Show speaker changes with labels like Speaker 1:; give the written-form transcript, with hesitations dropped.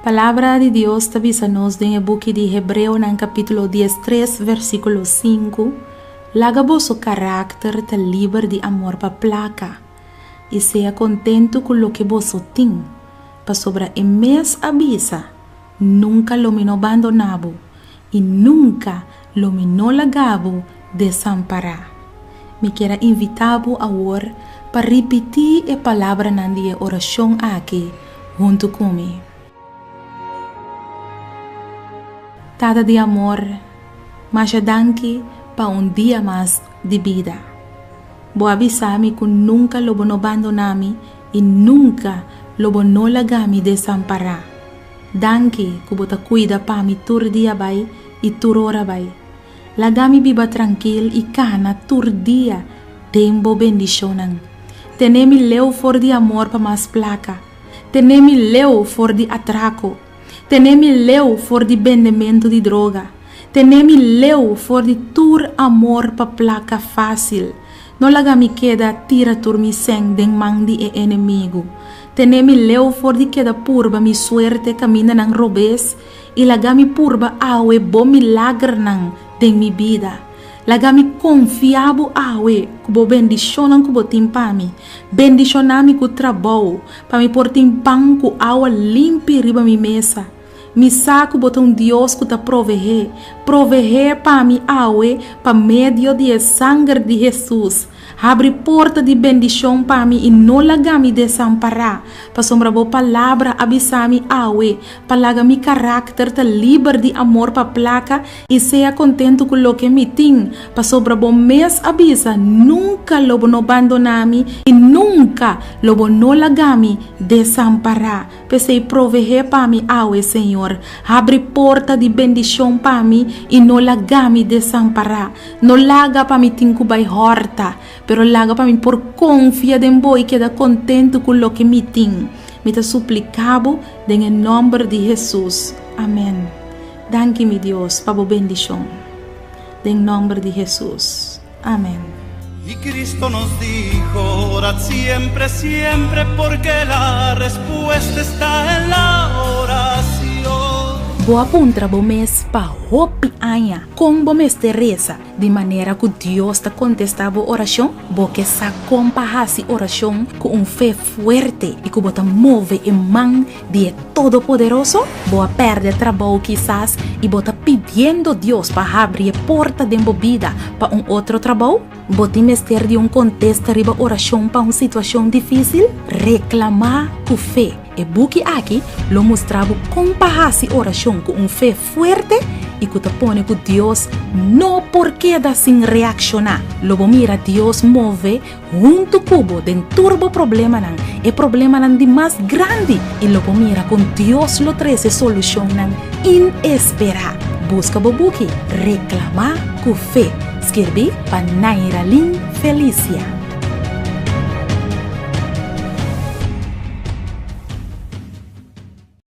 Speaker 1: Palabra di Dios ta bisa nos den e buki di Hebreonan kapítulo 13 versíkulo 5, Laga boso karakter ta liber di amor pa plaka, i sea kontentu ku loke boso tin, pasobra e mes a bisa, Nunka lo mi no bandoná bo, i nunka lo mi no laga bo desampará. Mi kier a invitá bo awor pa ripití e palabranan di e orashon aki huntu ku mi. Tata di amor, masha danki pa un dia mas di bida. Bo a bisa mi ku nunka lo bo no bandoná mi i nunka lo bo no laga mi desampará. Danki ku bo ta kuida pa mi tur dia bai i tur ora bai. Laga mi biba trankil i kana tur dia den bo bendishonnan. Tene mi leu for di amor pa mas plaka. Tene mi leu for di atrako. Tene mi leu for di bendementu di droga. Tene mi leu for di tur amor pa plaka fásil. No laga mi keda tira tur mi sèn den man di e enemigu. Tene mi leu for di keda purba mi suerte kamindanan robes i laga mi purba awe bo milagernan den mi bida. Laga mi konfia bo awe ku bo bendishonnan ku bo tin pa mi. Bendishoná mi ku trabou, pa mi por tin pan ku awa limpi riba mi mesa. Mi sa ku bo ta un Dios ku ta proveé. Proveé pa mi awe pa medio di e sanger di Hesus. Habri porta di bendishon pa mi i no laga mi desampará, pasobra bo palabra a bisa mi awe pa laga mi karakter ta liber di amor pa plaka i sea kontentu ku loke mi tin, pasobra bo mes a bisa nunka lo bo no bandoná mi i nunka lo bo no laga mi desampará. P'esei provehé pa mi awe, Señor. Habri porta di bendishon pa mi i no laga mi desampará. No laga pa mi tin ku bai hòrta, pero laga pa mi por konfia den bo i keda kontentu ku loke mi tin. Mi ta supliká bo den e nòmber di Hesus. Amèn. Danki, mi Dios, pa bo bendishon. Den nòmber di Hesus. Amèn.
Speaker 2: Y Cristo nos dijo, orad siempre, siempre, porque la respuesta está en la oración.
Speaker 1: Bo a puntra bo mes pa hopi aña kon bo mester resa di manera ku Dios ta kontestá bo orashon? Bo ke sa kon pa hasi orashon ku un fe fuerte i ku bo ta move e man di e Todopoderoso? Bo a pèrdè trabou kisas i bo ta pidiendo Dios pa habri e porta den bo bida pa un otro trabou? Bo tin mester di un kontesta riba orashon pa un situashon difísil? Reklamá ku fe! E buki aki lo mustra bo kon pa hasi orashon ku un fe fuerte i ku ta pone ku Dios no por keda sin reakshoná. Lo bo mira Dios move Huntu ku bo den tur bo problemanan, e problemanan di mas grandi, i lo bo mira kon Dios lo trese solushonnan inesperá. Buska bo buki Reklamá ku Fe, skirbí pa Nairalyn Felicia.